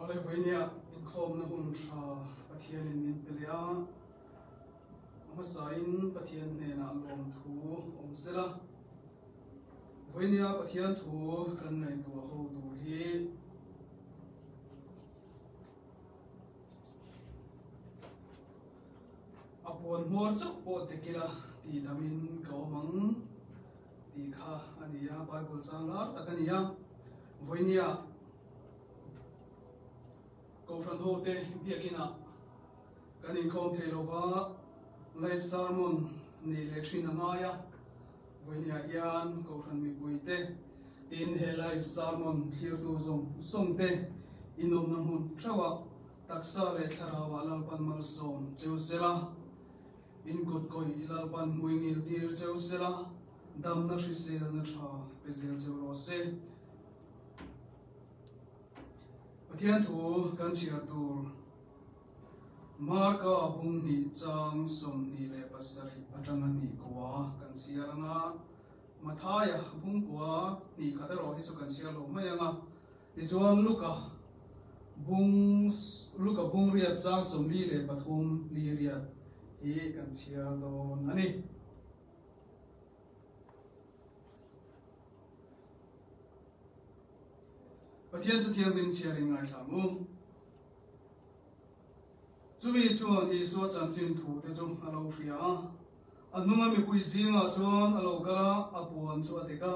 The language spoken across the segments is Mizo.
Awle vawinia inkhawmna hun tha Pathianin min pe leh a, a hmasain Pathian hnenah lawmthu awm sela. Vawinia Pathian thu kan ngaihtuah ho tur hi A puan hmuar chauh pawh dik ila tih damin ka awm ang tih kha a ni a, Bible chang lar tak a ni a. Vawinia Kohhran hote biakinah kan inkhawm thei lova, live sermon nei leh thin a ngai a. Vawinia hian Kohhran mipuite tin he live sermon thlirtu zawng zawngte inawmna hmun theuhah Taksa leh thlarauah Lalpan malsawm cheu sela, in kut kawih Lalpan hmui ngil tir cheu sela, damna hriselna tha pe zel cheu rawh se. Pathian thu kan chhiar tur Marka bung hnih chang 27 atanga hnih kua kan chhiar anga, Mathaia bung kua hnih khat erawh hi chu kan chhiar lo mai anga, Tichuan Luka bung Luka bung riat chang 43 li riat hi kan chhiar dawn a ni. Pathian thu thianghlim chhiarin ngaithla ang u. Chumi chuan Isua chanchin thu te chu a lo hria a, a hnunga mipui zingah chuan a lo kal a, a puan chu a dek a.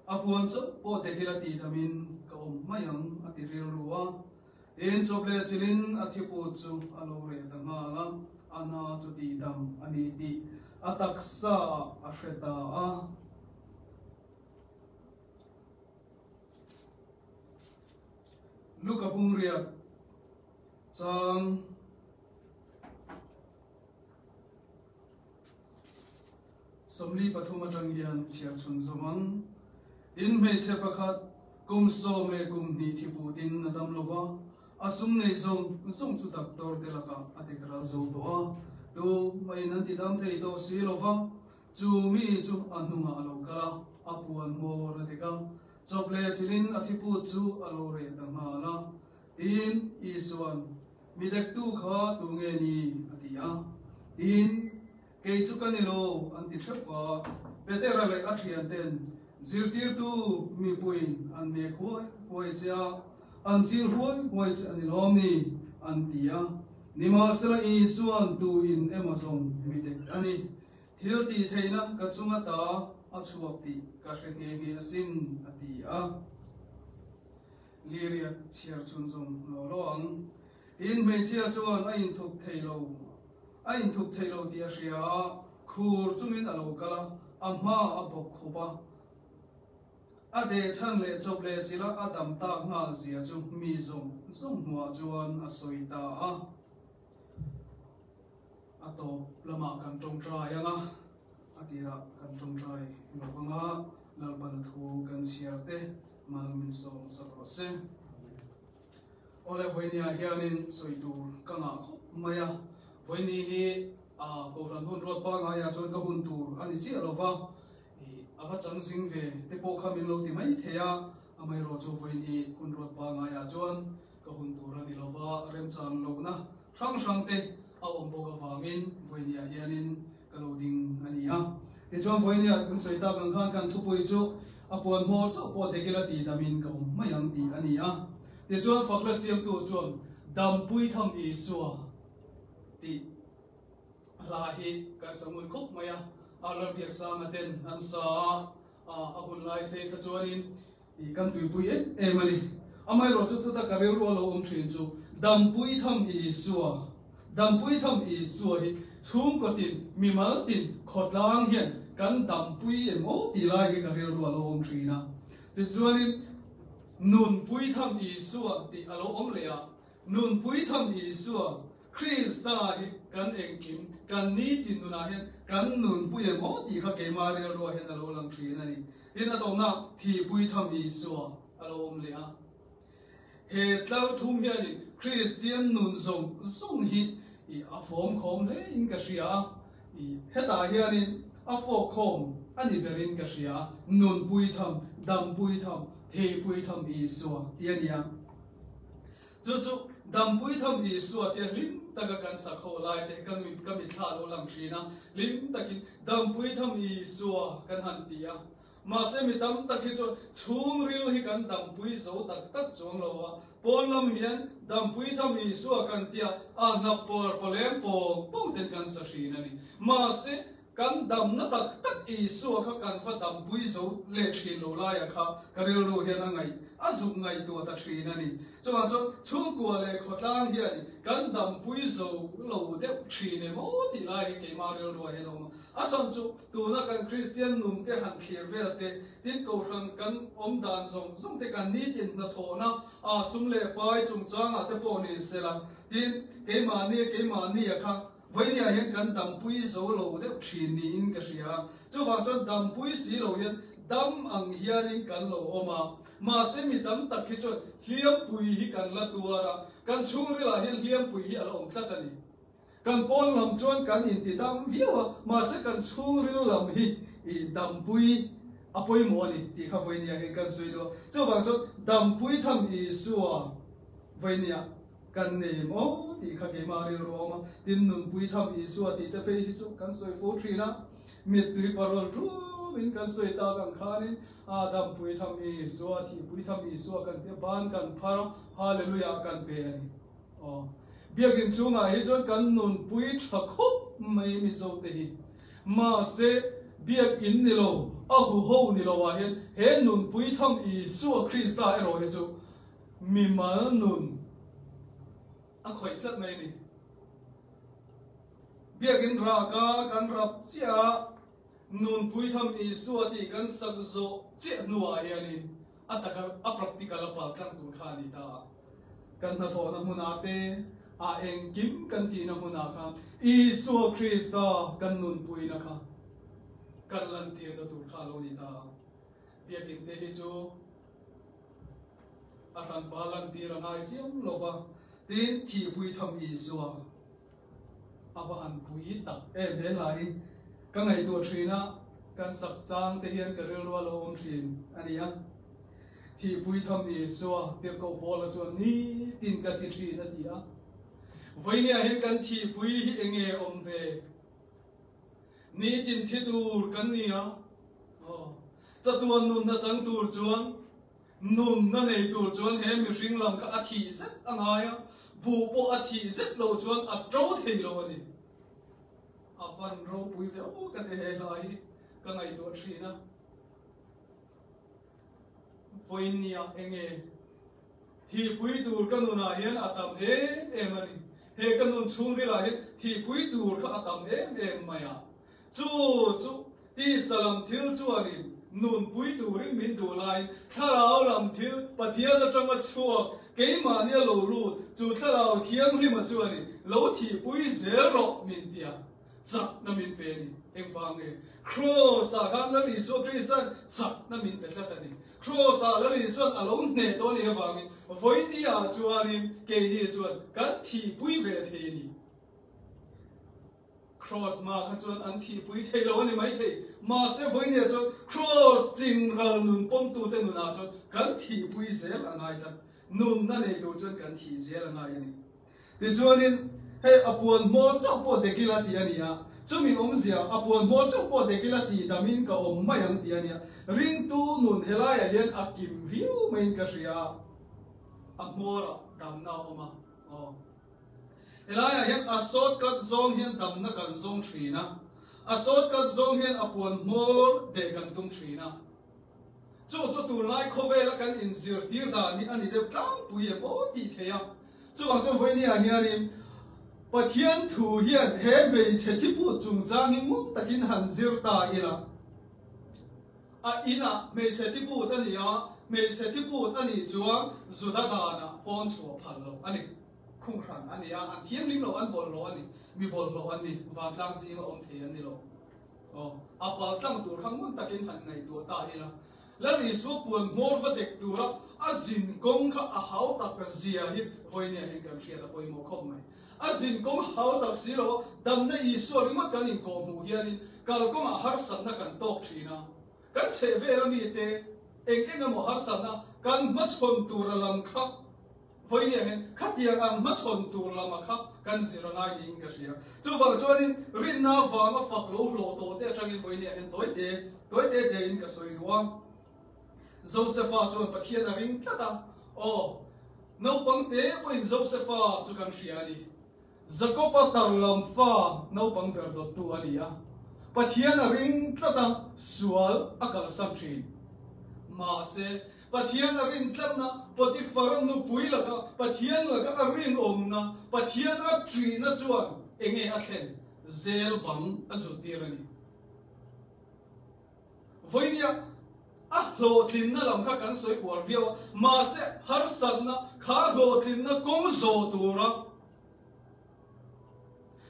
A puan chauh pawh dekil a tih damin ka awm mai ang a ti rilru a. Tin, chawp leh chilin a thiput chu a lo reh ta nghal a, a na chu tih dam a ni tih a taksa ah a hre ta a. Luka pumriat chang. 43 atang hian chhiar chhun zawm ang. Tin, hmeichhe pakhat kum sawm leh kum hnih thi putin a dam lo va, a sum nei zawng zawng chu doctor te lakah a tek ral zo tawh a, tu mahin an ti dam thei tawh si lo va, chu mi chu a hnungah a lo kal a, a puan hmawr a tek a, chawp leh chilhin a thi put chu a lo reh ta nghal a. Tin, Isua'n, Mi dektu kha tu nge ni? a ti a. Tin, Kei chu ka ni lo, an ti theuh va. Petera leh a thianten zirtirtu mipuiin an nek huai huai che a, an chil huai huai che a ni lawm ni? an ti a. Nimahsela Isua'n tuin emaw zawng mi dek a ni. Thil tih theihna ka chunga ta a chhuak tih ka hre nghe nghe asin, a ti a. Liriat chhiar chhunzawm law law ang. Tin, hmeichhia chuan a inthup thei lo, a inthup thei lo tih a hria a, khur chungin a lo kal a, a hma a bawk khup a. A deh chhan leh chawp leh chilh a, a dam tak nghal zia chu mi zawng zawng hmuah chuan a sawi ta a. A tawp lamah kan tawngtai ang a, a tirah kan tawngtai lo vang a, Lalpan thu kan chhiar te mal min sawm sak rawh se. Awle vawinia hianin sawi tur ka ngah khawp mai a, vawini hi Kohhran hun ruat pangngai ah chuan ka hun tur a ni chiah lo va, a va chang zing ve te pawh kha min lo ti mai thei a, amaherawh chu vawini hun ruat pangngai ah chuan ka hun tur a ni lo va, remchan lohna hrang hrang te a awm bawk avangin vawinia hianin ka lo ding a ni a. Tichuan vawinia kan sawi tak ang khan kan thupui chu a puan hmawr chauh pawh dekila tih damin ka awm mai ang tih a ni a. Tichuan fakna siamtu chuan Dampui tham Isua tih hla hi kan sa ngun khawp mai a, Arnold Biaksanga ten an sa a, a hun lai thleng kha chuanin kan tuipui em em a ni. Amaherawhchu chuta ka rilru a lo awm thin chu Dampui tham Isua, Dampui tham Isua hi chhungkaw tin, mimal tin, khawtlang hian kan dampui em aw tih lai hi ka rilru a lo awm thin a. Tichuanin Nunpui tham Isua tih a lo awm leh a, Nunpui tham Isua, Krista hi kan engkim, kan nitin nunah hian kan nunpui em aw tih kha keimah rilruah hian a lo lang thin a ni. Tin, a tawpna Thihpui tham Isua a lo awm leh a. He tlar thum hianin Kristian nun zawng zawng hi a fawm khawm hle in ka hria a. Hetah hianin a fawk khawm a ni berin ka hria a, nunpui tham, dampui tham, theipui tham Isua ti a nia. Chu chu Dampui tham Isua tia hlim taka kan sak ho lai te ka ka mitthla a lo lang thin a, hlim takin Dampui tham Isua kan han ti a. Mahse mi tam tak hi chuan chhungril hi kan dampui zo tak tak chuang lo a, pawn lam hian Dampui tham Isua kan tia a hnap pawr pawleng pawng pawng ten kan sa thin a ni. Mahse Kan damna tak tak Isua kha kan va dampui zo leh thin lo laia kha ka rilru hian a ngaih a zuk ngaihtuah ta thin a ni. Chuvang chuan chhungkua leh khawtlang hian kan dampui zo lo deuh thin em aw tih lai hi keimah rilruah hian a awm a. A chhan chu tuna kan Kristian nun te han thlir vel te, tin kohhran kan awm dan zawng zawng te kan nitin hnathawhna a sum leh pai chungchangah te pawh ni sela, tin keimahni keimahnia kha Vawinia hian kan dampui zo lo deuh thin niin ka hria a, chuvang chuan dampui si lo hian dam ang hianin kan lo awm a, mahse mi tam tak hi chuan hliampui hi kan la tuar a, kan chhungrilah hian hliampui hi a la awm tlat a ni. Kan pawn lam chuan kan inti dam viau a, mahse kan chhungril lam hi i dampui a pawimawh a ni tih kha vawinia hian kan sawi duh a, chuvang chuan dampui tham Isua vawinia. Kan nei em aw tih kha keimah rilru a awm a, tin nunpui tham Isua tih te phei hi chu kan sawi fo thin a, mittui parawl ṭumin kan sawi tak ang khanin a dampui tham Isua, thihpui tham Isua kan tia ban kan phar a, Hallelujah kan pe a ni. Aw. Biakin chhungah hi chuan kan nunpui ṭha khawp mai Mizo te hi. Mahse, biakin ni lo, a huho ni lo ah hian he nunpui tham Isua Krista erawh hi chu Mimal nun a khawih tlat mai a ni. Biakin raka kan rap chiah a, nunpui tham Isua tih kan sak zawh chiah hnuah hianin a taka a practical a pal tlang tur kha a ni ta a. Kan hnathawhna hmunah te, a engkim kan tihna hmunah khan Isua Krista kan nunpuina kha kan lantirna tur kha a lo ni ta a. Biakin te hi chu A hranpa lantir a ngai chiam lo va, tin thihpui tham Isua a va han pui tak em he hla hi ka ngaihtuah thin a, kan sak chang te hian ka rilru a lo awm thin a ni a. Thihpui tham Isua tirhkoh Paula chuan nitin ka thi thin a ti a. Vawinia hian kan thihpui hi enge awm ve? Nitin thi tur kan ni a, chatuan nunna chang tur chuan Nunna nei tur chuan he mihring lam kha a thih zet a ngai a, buh pawh a thih zet lo chuan a to thei lo a ni. A van ropui ve aw ka ti he hla hi ka ngaihtuah thin a. Vawinia enge thihpui tur ka nunah hian a tam em em a ni. He ka nun chhungrilah hian thihpui tur kha a tam em em mai a. Chu chu tisa lam thil chuanin nunpui turin min duh laiin thlarau lam thil Pathian atanga chhuak keimahnia lo lut chu thlarau thianghlima chuanin lo thihpui zel rawh min tia chakna min pe a ni. Engvang nge? Kraws-ah khan Lal Isua Krista'n chakna min pe tlat a ni. Kraws-ah Lal Isua'n a lo hneh tawh a nih avangin vawinia chuanin keini chuan kan thihpui ve thei a ni. Kraws ma kha chuan an thihpui thei lo a ni maithei. Mahse vawinia chuan kraws chingral nun pawmtute nunah chuan kan thihpui zel a ngai tlat. Nunna nei tur chuan kan thih zel a ngai a ni. Tichuanin hei a puan hmawr chauh pawh dek ila tih a ni a, chumi awmzia a puan hmawr chauh pawh dek ila tih damin ka awm mai ang tih a ni a. Ringtu nun helaiah hian a kim viau maiin ka hria a, a hmawrah damna a awm a. Aw. Helaiah hian a shortcut zawng hian damna kan zawng thin a, a shortcut zawng hian a puan hmawr deh kan tum thin a. Chu chu tunlai khawvela kan inzirtir dan hi a ni deuh tlangpui em aw tih theih a. Chuvang chuan vawinia hianin Pathian thu hian he hmeichhe thiput chungchang hi ngun takin han zir ta ila. A inah hmeichhe thiput a ni a, hmeichhe thiput a nih chuan Juda danah pawn chhuah phal loh a ni. Khung hran a ni a, an thianghlim lo, an bawlhhlawh a ni, mi bawlhhlawh an ni, vantlang zinga awm thei an ni lo. Aw, a pal tlang tur kha ngun takin han ngaihtuah ta ila, Lal Isua puan hmawr va dek tura a zin kawng kha a hau tak zia hi vawinia hian kan hriat a pawimawh khawp mai. A zin kawng hau tak si lo a, damna Isua ringawt kan inkawh hmuh hianin kalkawngah harsatna kan tawk thin a, kan chhehvela mite eng eng emaw harsatna kan hmachhawn tura lam kha. Vawinia hian khatiang ang hmachhawn tur lama kha kan zir a ngai niin ka hria. Chuvang chuanin rinna vanga fak lo hlawh tawh te atangin vawinia hian tawite tawite tein ka sawi duh a. Josefa chuan Pathian a ring tlat a, aw, naupang te pawhin Josefa chu kan hria a ni. Jakoba tar lam fa naupang ber dawttu a ni a, Pathian a ring tlat a, sual a kalsan thin. Mahse, Pathian a rin tlatna, Potifara nupui laka Pathian laka a rinawmna, Pathian a ṭihna chuan enge a thlen? Zel bang a zuttir a ni. Vawinia a hlawhtlinna lam kha kan sawi uar viau a, mahse harsatna kha hlawhtlinna kawng zawh tura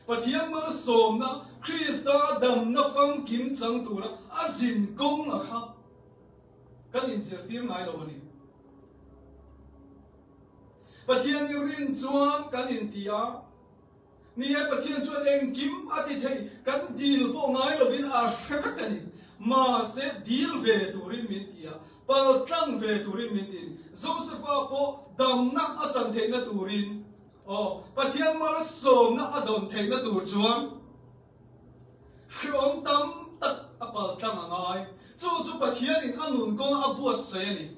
Pathian malsawmna, Krista damna famkim chang tura a zin kawng a kha kan inzirtir ngai lo a ni. Pathian i rin chuan kan inti a, Ni e, Pathian chuan engkim a ti thei, kan dil pawh ngai lovin a hre vek a ni. Mahse, dil ve turin min ti a, pal tlang ve turin min ti a ni. Josefa pawh damna a chan theihna turin, aw, Pathian malsawmna a dawn theihna tur chuan hreawm tam tak a pal tlang a ngai. Chu chu Pathianin a nun kawnga a buatsaih a ni.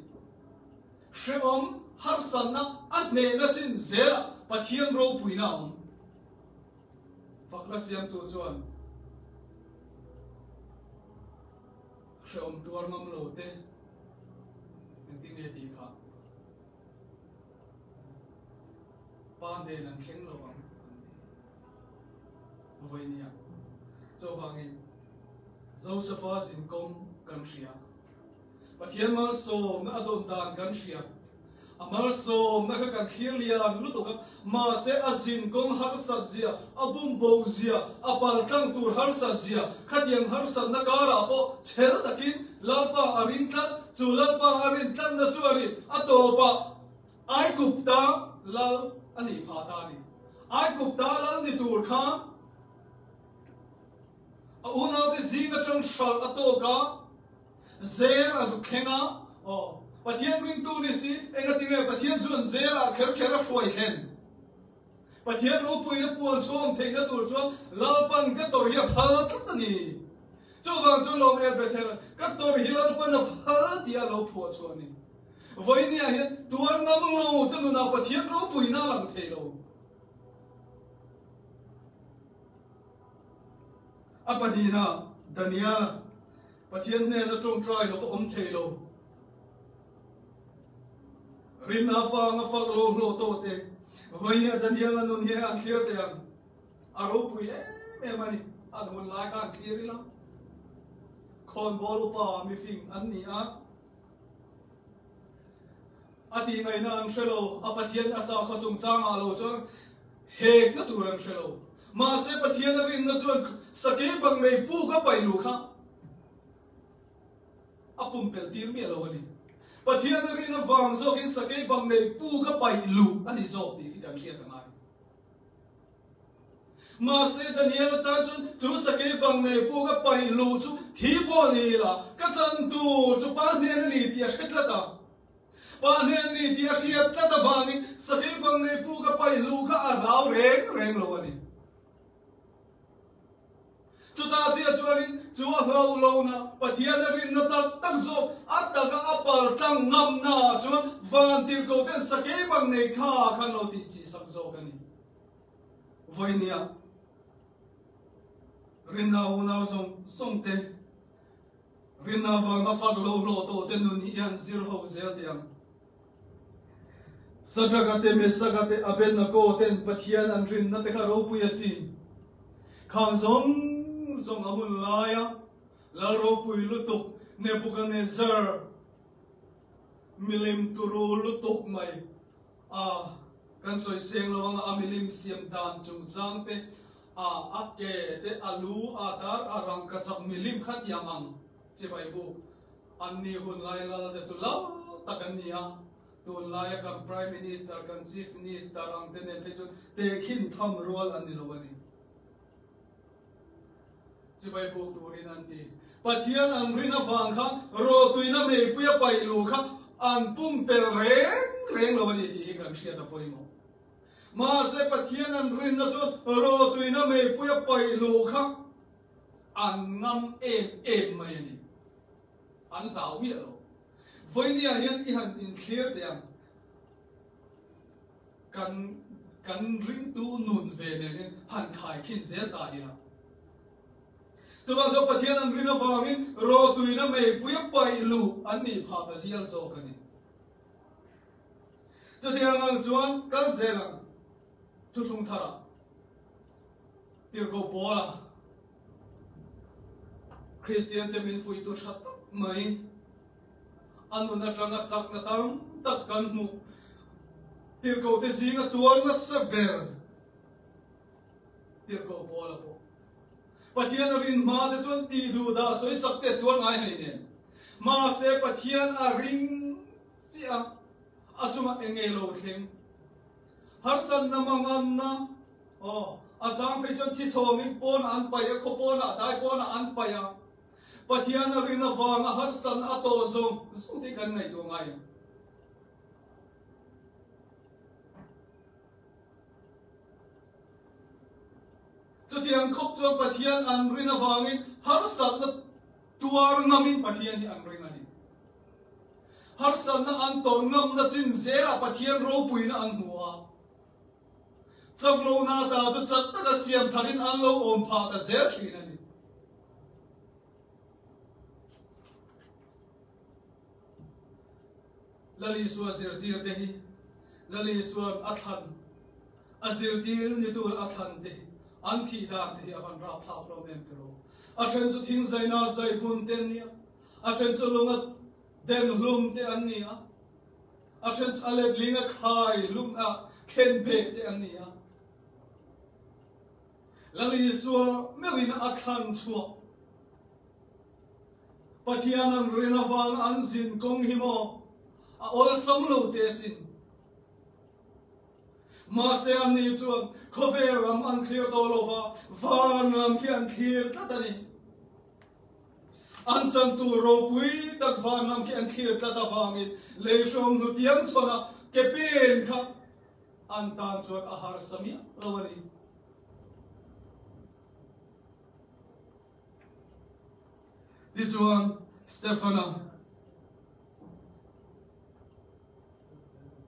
Hrehawm harsatna a hnehna chin zelah Pathian ropuina a awm. Fakna siamtu chuan hrehawm tuar ngam lo te engtin nge tih kha Pa hnen an thleng lo ang an ti. Vawinia chuvangin Josefa zinkawng kan hria. Pathian malsawmna a dawn dan kan hria. A malsawmna kha kan thlir lian lutuk a, mahse a zin kawng harsat zia, a bum bo zia, a pal tlang tur harsat zia, khatiang harsatna karah pawh chhel takin Lalpa a ring tlat, chu Lalpa a rin tlatna chu a rin a tawpah Aigupta lal a nih phah ta a ni. Aigupta lal ni tur khan a unaute zing atang hralh a tawk a, Zel a zuk thleng a, aw, Pathian ringtu ni si, engati nge Pathian chuan zel ah kher kher a hruai thlen? Pathian ropuina puan chhawm theihna tur chuan Lalpan ka tawrh hi a phal tlat a ni. Chuvang chuan lawm El Bethel, ka tawrh hi Lalpan a phal tih a lo phuah chhuah a ni. Vawinia hian tuar ngam lo te nunah Pathian ropuina a lang thei lo. A pahnihna, Daniel-a Pathian hnena tawngtai lo va awm thei lo. Rinna fang a fak lo hlawh tawh te, vawinia Daniel-a nun hi an thlir teh ang. A ropui em em a ni. An hun lai kha an thlir ila. Khawnbawl upa mifing an ni a. A tih ngaihna an hre lo, a Pathian a sakhaw chungchangah lo chuan hekna tur an hre lo. Mahse Pathian a rinna chuan sakei bang mei puk a paih luh kha a pumpelh tir miah lo a ni. Pathian a rin avang zawkin sakei bang mei puk a paih luh a ni zawk tih hi kan hriat a ngai. Mahse, Daniel atan chuan chu sakei bang nei puk a paih luh chu thi pawh ni ila, ka chan tur chu pa hnen a ni tih a hre tlat a. Pa hnen a ni tih a hriat tlat avangin sakei bang nei puk a paih luh kha a hlau reng reng lo a ni. Chutah chiah chuanin chu a hlauh lohna, Pathian a rinna tak tak zawk a taka a pal tlang ngamnaah chuan vantirhkoh ten sakei bang nei kha khan lo tih chih sak zawk a ni. Vawinia rinna unau zawng zawng te, rinna vanga fak lo hlawh tawh te nun hi hian zir ho zel teh ang. Sadraka te, Mesaka te, Abednego ten Pathian an rinna te kha ropui a sin. Khang zawng zawng a hun laia Lal ropui lutuk Nebuchadnezzar milim turu lutuk mai a kan sawi seng lo anga a milim siam dan chungchang te, a a ke te, a lu, a dar, a rangka chak milim kha tiang ang chibai buk an ni hun lai lal te chu lal tak an ni a, tunlaia kan Prime Minister, kan Chief Minister ang te nen phei chuan tehkhin tham rual an ni lo a ni. Chibai buk turin an ti. Pathian an rin avang khan rawtuina meipui a paih luh kha an pumpelh reng. reng lo a ni tih hi kan hriat a pawimawh. Mahse Pathian an rinna chuan rawtuina meipui a paih luh kha an ngam em em mai a ni. An hlau miah lo. Vawinia hian i han inthlir teh ang. Kan kan ringtu nun ve nen hian han khaikhin zel ta ila. Chuvang chuan Pathian an rin avangin rawtuina meipui a paih luh an nih phah ta zial zawk a ni. Chutiang ang chuan kal zel ang thuthlung tharah Tirhkoh Paula Kristian te min fuihtu tha tak mai a nun atanga chakna tam tak kan hmuh Tirhkoh te zinga tuar nasa ber Tirhkoh Paula pawh Pathian a rin hma te chuan tih duh dah sawi sak te tuar ngai hlei nen. Mahse Pathian a ring chiah a, a chungah eng nge lo thleng? Harsatna manganna, aw, a chang phei chuan thi chhawngin pawnah an paih a, khaw pawnah, dai pawnah an paih a. Pathian a rin avanga harsatna a tawh zawng zawng te kan ngaihtuah ngai em? Chutiang khawp chuan Pathian an rin avangin harsatna tuar ngamin Pathian hi an ring a ni. Harsatna an tawrh ngamna chin zelah Pathian ropuina an hmu a. Chaklohna ta chu chak taka siam tharin an lo awm phah ta zel thin a ni. Lal Isua zirtirte hi Lal Isua'n a thlan, a zirtir ni tur a thlan te hi an thih dan te hi a van rapthlak hlawm em tiraw? A then chu thing zaina zaibun te an ni a, a then chu lunga den hlum te an ni a, a then chu a letlinga khai hlum a khen beh te an ni a. Lal Isua meuhin a thlan chhuah Pathian an rin avang an zin kawng hi maw a awlsam lo teh asin. Mahse anni chuan khawvel ram an thlir tawh lo va, van ram khi an thlir tlat a ni. An chan tur ropui tak van ram khi an thlir tlat avangin lei hrawm hnutiang chhawn a ke pen kha an tan chuan a harsa miah lo a ni. Tichuan, Stefana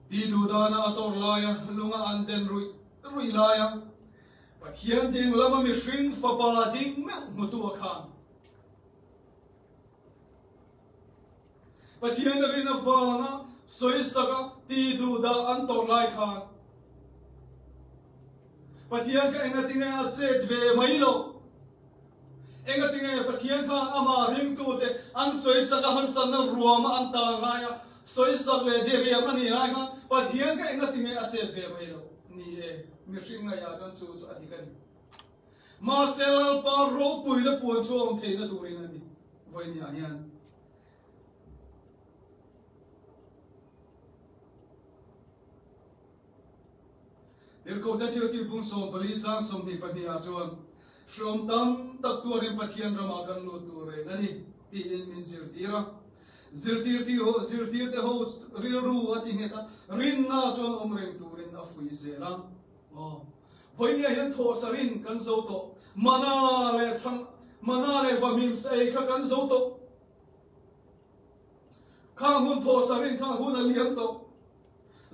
ti duh dana a tawrh laia lunga an den ruih ruih laia Pathian ding lama mihring fapa ding meuh hmutu a khan Pathian a rin avanga sawisaka ti duh dah an tawrh lai khan Pathian kha engatinge a chet ve mai loh? Engatinge Pathian khan amah ringtute an sawisaka harsatna ruama an tan laia sawisak leh diriam a nih lai khan Pathian kha engatinge a chet ve mai loh? Ni e, mihring ngaihah chuan chu chu a dik a ni. Mahse Lalpa ropuina puan chu a awm theihna turin a ni vawinia hian. Tirhkohte thiltih bung 14 chang 22 ah chuan hreawm tam tak tuarin Pathian ramah kan lut tur reng a ni tiin min zirtir a. Zirtirti ho zirtirte ho rilru a ti nghet a, rinna chuan awm reng turin a fuih zel a. Aw. Vawinia hian thawhsa rin kan zo tawh. Mana leh chhang, mana leh vahmim sa ei kha kan zo tawh. Khang hun thawhsa rin kha hun a liam tawh.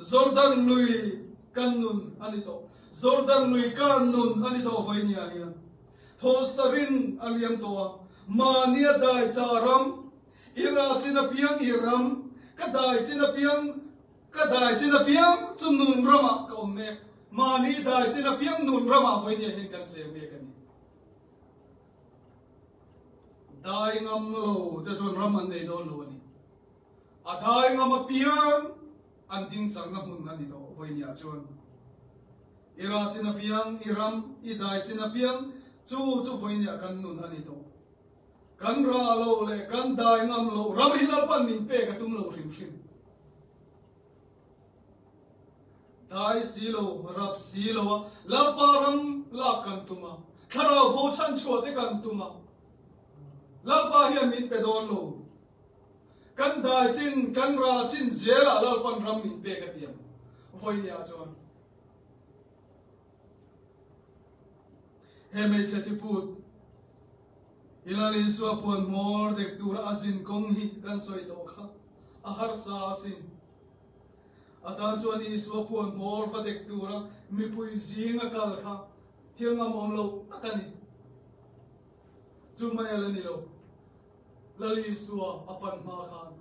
Jordan lui kan nun a ni tawh. Jordan lui kan nun a ni tawh vawinia hian. Thawhsa rin a liam tawh a. Mahnia dai cha ram, i ra chin apiang i ram, ka dai chin apiang Ka dai chin apiang chu nun ramah ka awm mek. Mahni dai chin apiang nun ramah vawinia hian kan cheng mek a ni. Dai ngam lo te chuan ram an nei dawn lo a ni. A dai ngam apiang an ding changna hmun a ni tawh vawinia chuan. I rah chin apiang, i ram, i dai chin apiang chu chu vawinia kan nun a ni tawh. Kan rah lo leh kan dai ngam lo ram hi Lalpan min pek a tum lo hrim hrim. Dai si lo, rap si lo a, Lalpa ram lak kan tum a, thlarau bo chhan chhuah te kan tum a, Lalpa hian min pe dawn lo. Kan dai chin, kan ral chin zelah Lalpan ram min pek a tiang. Vawinia chuan he hmeichhe thiput i Lal Isua puan hmawr dek tura a zin kawng hi kan sawi tawh kha a harsa asin. A tan chuan Isua puan hmawr va dek tura mipui zinga kal kha thil ngamawm lo tak a ni. Chu mai a la ni lo. Lal Isua a pan hma khan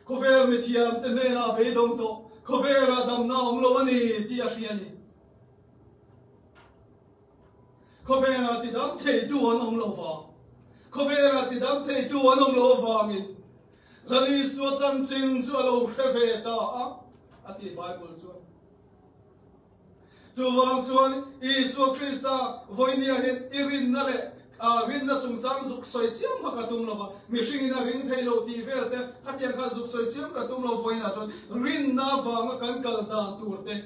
khawvel mithiam te hnenah beidawng tawh, khawvelah damna awm lo a ni tih a hria a ni. Khawvelah tidam theitu an awm lo vang. Khawvelah tidam theitu an awm lo avangin Lal Isua chanchin chu a lo hre ve ta a, a ti Bible chuan. Chuvang chuan Isua Krista vawinia hian i rinna leh rinna chungchang zuk sawi chiam kha ka tum lo va, mihringin a ring thei lo tih vel te khatiang kha zuk sawi chiam ka tum lo vawiinah chuan rinna avanga kan kal dan tur te,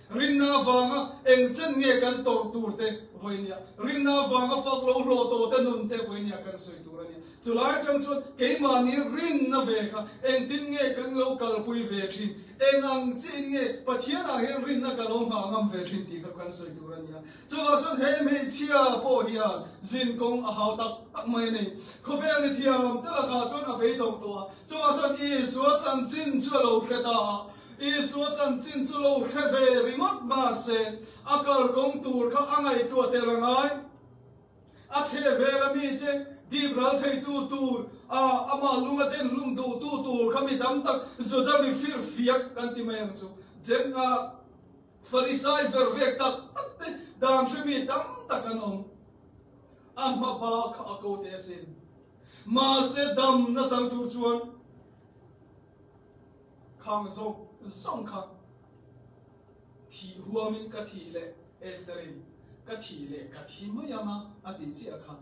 rinna avanga eng chen nge kan tawrh tur te vawinia, rinna avanga fak lo hlawh tawh te nun te vawinia kan sawi tur a nia. Chulai atang chuan keimahni rinna ve kha engtin nge kan lo kalpui ve thin? Eng ang chiin nge Pathianah hian rinna ka lo nghah ngam ve thin tih kha kan sawi tur a ni a. Chuvang chuan he hmeichhia pawh hian zin kawng a hau tak tak mai a ni. Khawvel ni thiam te lakah chuan a beidawng tawh a. Chuvang chuan Isua chanchin chu a lo hre ta a. Isua chanchin chu lo hre ve ringawt mahse a kalkawng tur kha a ngaihtuah tel a ngai. A chhehvel a mite dip ral theitu tur a amah lung a den hlum duhtu tur kha mi tam tak Juda mi firfiak kan ti mai ang chu. Jen a Farisai vervek tak tak te dan hre mi tam tak an awm. A hma ba kha a ko teh asin. Mahse dam na chang tur chuan khang zawng zawng kha Thih huamin ka thih leh Esther-in ka thih leh ka thi mai ang a a tih chiah kha.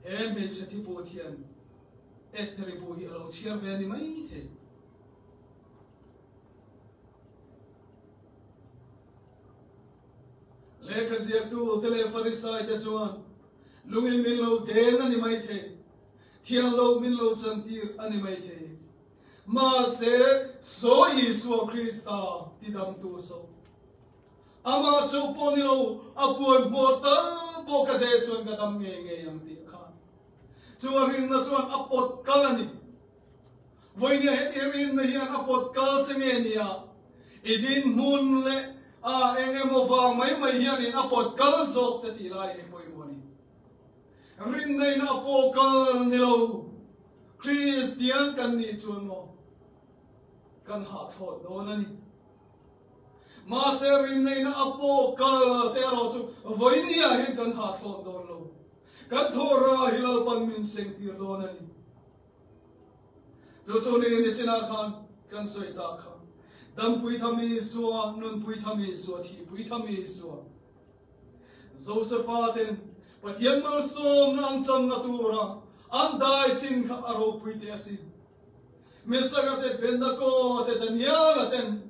He hmeichhe thi pawh thian Esther-i pawh hi a lo chhiar ve a ni mai thei. Lehkha ziaktu te leh Farisai te chuan lungin min lo den a ni mai thei, thiang lo min lo chantir a ni mai thei. Mahse, saw Isua Krista tidamtu saw. Amah chauh pawh ni lo, a puan hmawr tal pawh ka deh chuan ka dam ngei ngei ang tih khan chu a rinna chuan a pawt kal a ni. Vawinia he i rinna hian a pawt kal che nge nia, i dinhmun leh a eng emaw vang mai mai hianin a pawt kal zawk che tih lai hi pawimawh a ni. Rinna in a pawh kal ni lo. Kristian kan nih chuan maw kan hahthlawt dawn a ni. Mahse rinneihna a pawh kal te erawh chu vawinia hian kan hahthlawt dawn lo. Kan thawhra hi Lalpan min sengtir dawn a ni. Chu chu ni nichinah khan kan sawi tak kha. Dampui tham Isua, nunpui tham Isua, thihpui tham Isua. Josefa ten Pathian malsawmna an channa tura an dai chin kha a ropui teh asin. Mesaka te, Abednego te, Daniela ten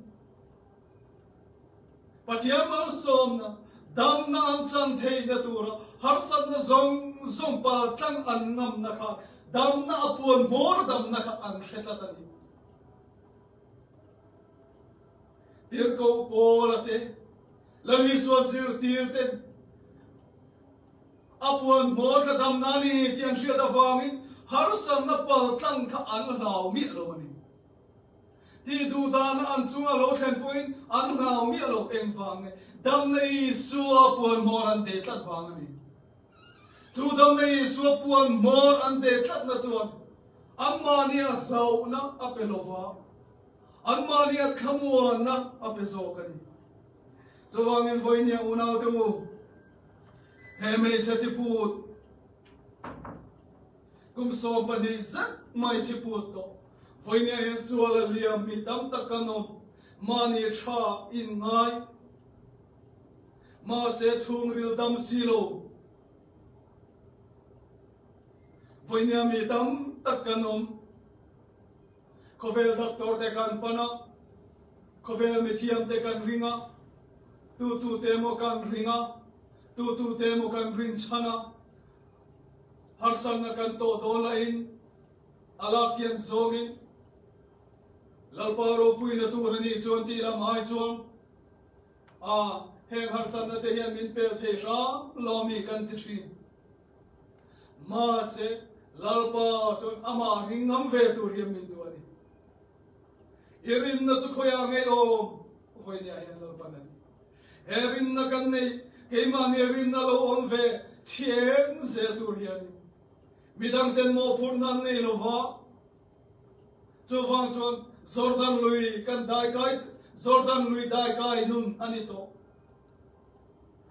Pathian malsawmna, damna an chan theihna tura harsatna zawng zawng paltlang an ngamna kha damna a puan hmawr damna kha an hre tlat a ni. Tirhkoh Paula te, Lal Isua zirtir te a puan hmawr kha damna a ni tih an hriat avangin harsatna paltlang kha an hlau miah lo a ni. Tih duh dahna an chunga lo thlen pawhin an hlau miah lo engvang nge damna Isua puan hmawr an deh tlat vang a ni. Chu damna Isua puan hmawr an deh tlatna chuan anmahnia hlauhna a pe lo va, anmahnia thlamuanna a pe zawk a ni. Chuvangin vawinia unaute u, he hmeichhe thiput kum 12 zet mai thiput tawh, vawinia hian sual a liam mi tam tak kan awm, mahni tha in ngai, mahse chhungril dam si lo, vawinia mi tam tak kan awm. Khawvel doctor te kan pan a, khawvel mithiam te kan ring a, tu tu te emaw kan ring a, tu tu te emaw kan rin chhan a. Harsatna kan tawh dawn lahin a lak kian zawngin Lalpa ropuina tur a nih chuan tih lam ai chuan a heng harsatna te hian min pel thei hram lo mi kan ti thin. Mahse Lalpa chuan amah ring ngam ve tur hian min duh a ni. I rinna chu khawiah ngei awm? Vawinia hian Lalpan a ti. He rinna kan neih, keimahni rinna lo awm ve chhieng zel tur hi a ni. Midangten mawhphurhna an nei lo va, chuvang chuan Jordan lui kan daikai, Jordan lui daikai nun a ni tawh.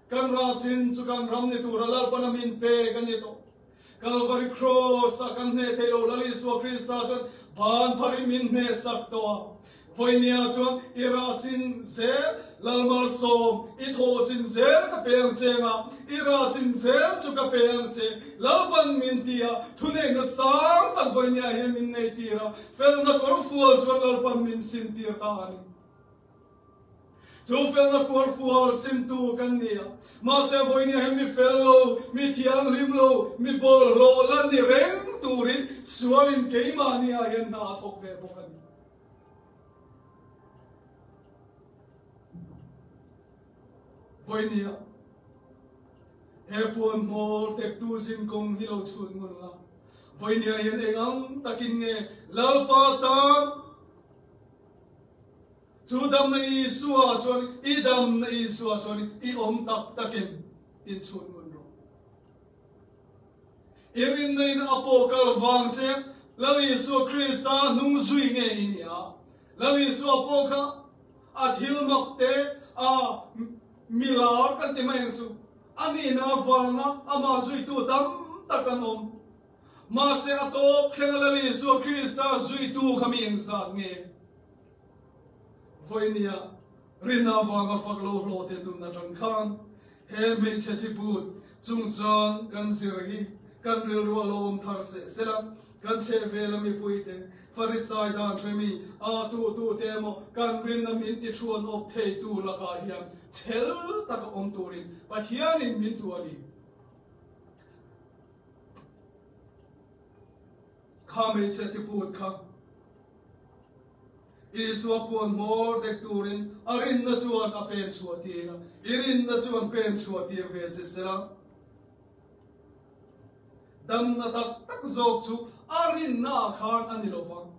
Kan rachin chu kan ram ni tura Lalpana min pek a ni tawh. Kalvari Kraws ah kan hneh theih lo Lal Isua Krista chuan ban pharin min hneh sak tawh a. Vawinia chuan i rachin zel Lalmalsawm, i thawhchin zel ka pe ang che anga, i rachin zel chu ka pe ang che Lalpan min ti a, thuneihna sang tak vawinia hian min nei tir a, felna kawrfual chuan Lalpan min sim tir ta a ni. Chu felna kuarfual simtu kan ni a, mahse vawinia hi mi fel lo, mi thianghlim lo, mi bawlhhlawh la ni reng turin sualin keimahni ah hian hna a thawk ve bawk a ni. Vawinia he puan hmawr tektu zinkawng hi lo chhut ngun la, vawinia hian eng ang takin nge Lalpa tan Chu damna Isua chuan i damna Isua chuan i awm tak takin inchhut ngun rawh. I rinna in a pawh kal vang che Lal Isua Krista hnung zui nge i ni a? Lal Isua pawh kha a thil mak te a milar kan ti mai ang chu. A nihna avanga amah zuitu tam tak an awm. Mahse a tawp thlenga Lal Isua Krista zuitu kha mi engzat nge? Vawinia rinna avanga fak lo hlawh te nun atang khan he hmeichhe thiput chungchang kan zir hi kan rilru a lo awm thar seh sela, kan chhehvela mipuite, Farisai dan hremi, a tu tu te emaw kan rinna min ti thuan awp theitu lakah hian chhel taka awm turin Pathianin min duh a ni. Kha hmeichhe thiput kha Isua puan hmawr dek turin a rinna chuan a pen chhuah tir a, i rinna chuan pen chhuah tir ve che sela. Damna tak tak zawk chu a rinna ah khan a ni lo vang.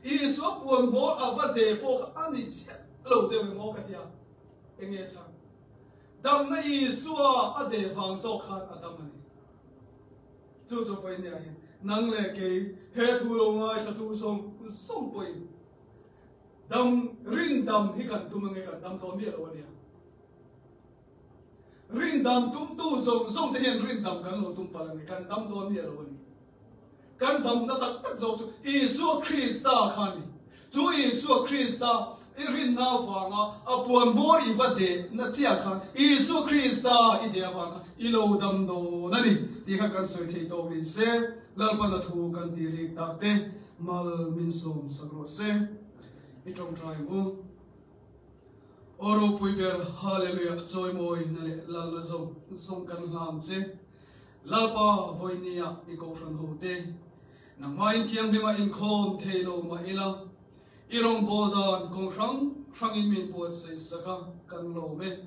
Isua puan hmawr a va de pawh kha a ni chiah lo deuh em aw ka tia. Enge chhan? Damna Isua a de vang zawk khan a dam a ni. Chu chu vawinia hi nang leh kei he thu lo ngaithlatu zawng zawng pawhin dam rin dam hi kan tum ange kan dam dawn miah lo ania. Rin dam tumtu zawng zawng te hian rin dam kan lo tum palh ange kan dam dawn miah lo ani. Kan damna tak tak zawk chu Isua Krista kha a ni. Chu Isua Krista i rinna avanga a puan hmawr i va deh na chiah khan Isua Krista i deh avang khan i lo dam dawn a ni tih kha kan sawi thei tawk ni se. Lalpana thu kan ti rik tak te mal min sawm sak rawh se. I tawngtai ang u. Aw ropui ber Hallelujah chawimawi na leh lalna zawng zawng kan hlam che. Lalpa vawinia i kohhran ho te, nangmah in thianghlim ah inkhawm thei lo mah ila, i rawngbâwl dan kawng hrang hrangin min buatsaih sak a, kan lawm e.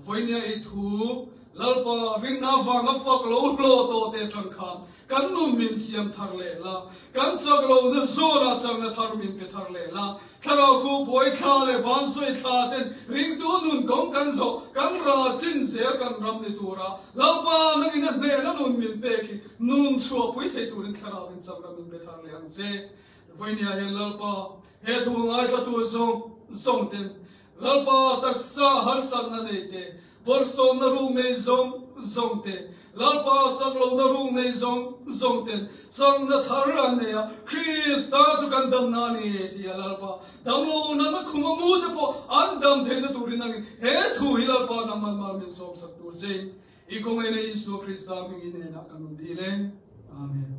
Vawinia i thu, Lalpa rinna avanga fak lo hlawh tawh te atang khan kan nun min siam thar leh la, kan chak lohna zawnah chakna thar min pe thar leh la, Thlarau khu buai thla leh vansawi thla ten ringtu nun kawng kan zawh, kan ra chin zel kan ram ni tura Lalpa nangin a hnehna nun min pek hi nun chhuahpui thei turin thlarau in chakna min pe thar leh ang che. Vawinia hian Lalpa he thu ngaithlatu zawng zawng ten Lalpa taksa harsatna nei te, bawrhsawmna ruk nei zawng zawng te, Lalpa chak lohna ruk nei zawng zawng ten chakna thar an nei a, Krista chu kan damna a ni ti a Lalpa dam lo nana khum a mu te pawh an dam theihna turin nangin he thu hi Lalpa nangman mal min sawmsak tur che in i khawngaihna Isua Krista hming i hnenah ka nun dil e. Amen.